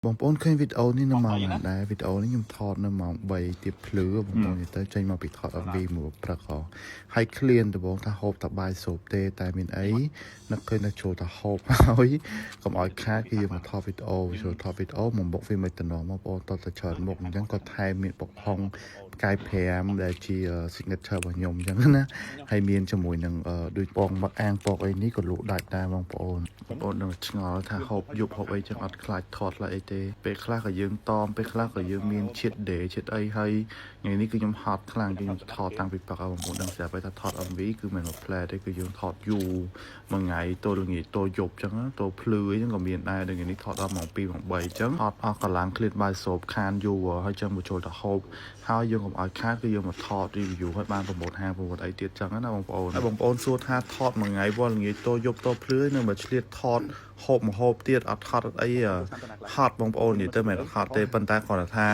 បងប្អូនឃើញវីដេអូនេះនៅម៉ោងណាដែរវីដេអូនេះខ្ញុំថតនៅម៉ោង3ទៀបភ្លឺបងប្អូននិយាយទៅចេញមកពីថត MV មួយព្រឹកហ៎ហើយឃ្លានដំបូងថាហូបតែបាយស្រូបទេតែមានអីនឹកឃើញថាចូលតែហូបហើយកុំឲ្យខាតគឺយើងមកថតវីដេអូចូលថតវីដេអូមកបុកវាមិនតំណងបងប្អូនតតែច្រើនមុខអញ្ចឹងក៏ថែមមានបុកហុងផ្កាយ5ដែលជា signature របស់ខ្ញុំអញ្ចឹងណាហើយមានជាមួយនឹងដូចពងមឹកអាំងពកអីនេះក៏លក់ដាច់ដែរបងប្អូនបងប្អូននឹងឆ្ងល់ថាហូបយប់ហូបអីចឹងអត់ខ្លាចថតឡើយអីទេពេលខ្លះក៏យើងតមពេលខ្លះក៏យើងមានជាតិដេជាតិអីហើយថ្ងៃនេះគឺខ្ញុំហត់ខ្លាំងគឺខ្ញុំថតតាំងពីព្រឹកហើយបងប្អូនដឹងស្រាប់ហើយថាថត MV គឺមិនមកផ្លែទេគឺយើងថតយូរមួយថ្ងៃទល់ល្ងាចទល់យប់ចឹងទល់ភ្លឺអីចឹងក៏មានដែរដល់ថ្ងៃនេះថតដល់ម៉ោង2ម៉ោង3ចឹងថតអស់កម្លាំងឃ្លានបាយស្រូបខានយូរហើយចឹងមកចូលទៅហូបហើយយើងកុំឲ្យខាតគឺយើងមកថត review ឲ្យបាន promote ហាង promote អីទៀតចឹងណាបងប្អូនហើយបងប្អូនសួរថាថតមួយថ្ងៃវល់ល្ងាចទល់យប់ទល់ភ្លឺនៅមកឆ្លៀតថតហូបមកហូបទៀតអត់ថតអត់អីហត់បងប្អូននិយាយទៅមិនហត់ទេប៉ុន្តែគ្រាន់តែថា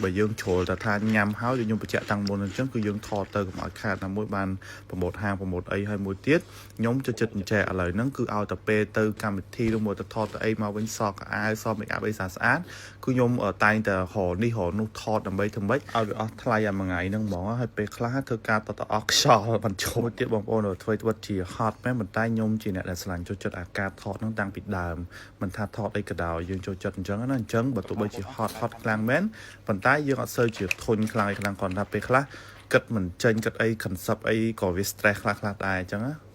បើយើងជ្រុលតែថាញ៉ាំហើយដូចខ្ញុំបញ្ជាក់តាំងមុនអញ្ចឹងគឺយើងថតទៅកុំឲ្យខាតណាមួយបាន promote ហាង promote អីហើយមួយទៀតខ្ញុំចូលចិត្តអញ្ចេះឥឡូវហ្នឹងគឺឲ្យតែពេលទៅកម្មវិធីឬមួយទៅថតទៅអីមកវិញសក់អាវសក់ make up អីស្អាតស្អាតគឺខ្ញុំតែងតែរនេះរនោះថតដើម្បីធ្វើម៉េចឲ្យវាអស់ថ្លៃអាមួយថ្ងៃហ្នឹងហ្មងហើយពេលខ្លះធ្វើការតតអស់ខ្យល់បានជុំទៀតបងប្អូនធ្វើត្បិតជាហត់មែនប៉ុន្តែខ្ញុំជាអ្នកដែលស្រឡាញ់ចូលចិត្តអាការថតហ្នឹងតាំងពីដើមមិនថាថតអីក៏ដោយយើងចូលចិត្តអញ្ចឹងណាអញ្ចឹងបើទោះបីជាហត់ហត់ខ្លាំងមែនប៉ុន្តែយើងអត់សូវជាធុញខ្លាំងឯខ្លាំងគ្រាន់តែពេលខ្លះគិតមិនចេញគិតអី concept អីក៏វា stress ខ្លះខ្លះដែរអញ្ចឹងណា។